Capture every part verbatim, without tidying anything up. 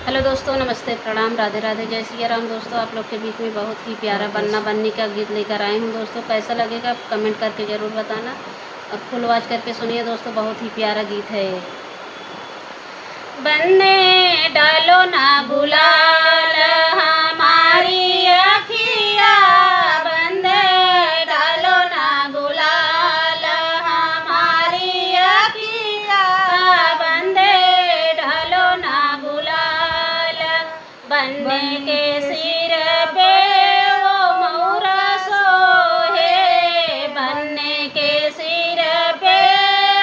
हेलो दोस्तों, नमस्ते, प्रणाम, राधे राधे, जय सिया राम। दोस्तों, आप लोग के बीच में बहुत ही प्यारा बन्ना बन्नी का गीत लेकर आई हूँ। दोस्तों, कैसा लगेगा, आप कमेंट करके ज़रूर बताना और फुल वॉच करके सुनिए दोस्तों, बहुत ही प्यारा गीत है ये। बन्ने डालो ना गुलाल हमारी अखिया, बन्ने डालो ना गुलाल हमारी अखिया, बन्ने डालो ना गुलाल। बन्ने के सिर पे वो मौरा सोहे, बन्ने के सिर पे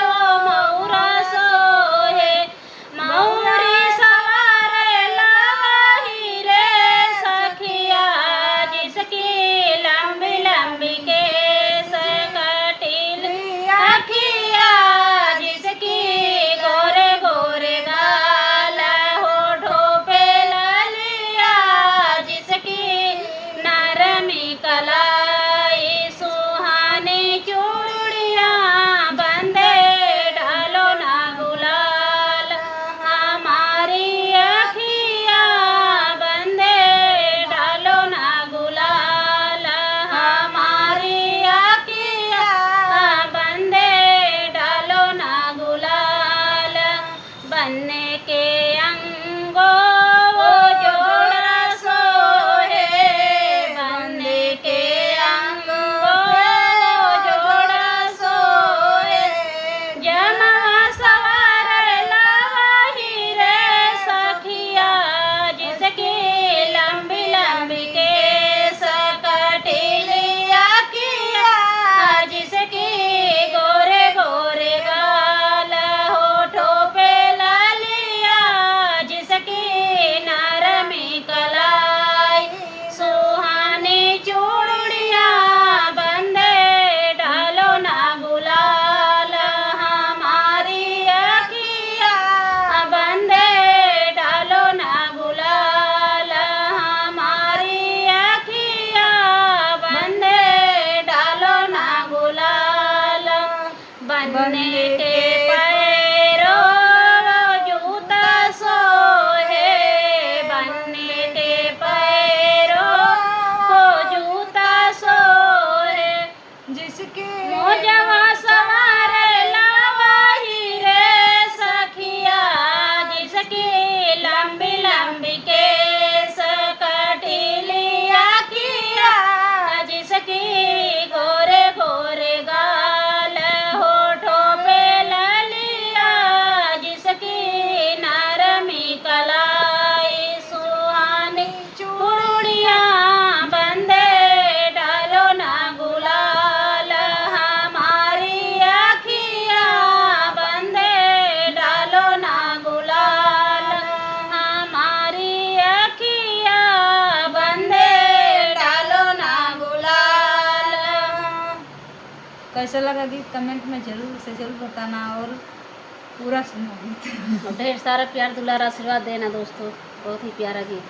वो मौरा सोहे। मौरी सवार लावा ही रे सखिया, जिसकी लंबी लंबी केस, कटीली अखिया, जिसकी गोरे गोरे गाल, होठों पे लालिया, जिसकी नरमी कलाई, सुहानी चूड़ियाँ, बन्ने डालो ना गुलाल हमारी अखिया, बन्ने डालो ना गुलाल हमारी अखिया, बन्ने डालो ना गुलाल। बन्ने के अंगो वो जोड़ा सोहे, बन्ने के अंगो वो जोड़ा सोहे। जमवा सवार लावा ही रे सखिया, जिसकी लंबी लंबी केस, कटीली अखिया, जिसकी गोरे गोरे गाल, होठों पे लालिया, जिसकी नरमी कलाई, सुहानी चूड़ियाँ, बन्ने डालो ना गुलाल हमारी अखिया, बन्ने डालो ना गुलाल हमारी अखिया, बन्ने डालो ना गुलाल। बन्ने के पैरो जूता सोहे, बन्ने के पैरो जूता सोहे। जिसकी मोजवा सवार लावा ही रे सखिया, जिसकी लंबी लंबी केस, कटीली अखिया, जिसकी गोरे गोरे गाल, होठों पे लालिया, जिसकी नरमी कलाई, सुहानी चूड़ियाँ, बन्ने डालो ना गुलाल हमारी अखिया, बन्ने डालो ना गुलाल हमारी अखिया, बन्ने डालो ना गुलाल। कैसा लगा गीत, कमेंट में जरूर से जरूर बताना और पूरा सुनो गीत। और ढेर सारा प्यार, दुलार, आशीर्वाद देना दोस्तों, बहुत ही प्यारा गीत।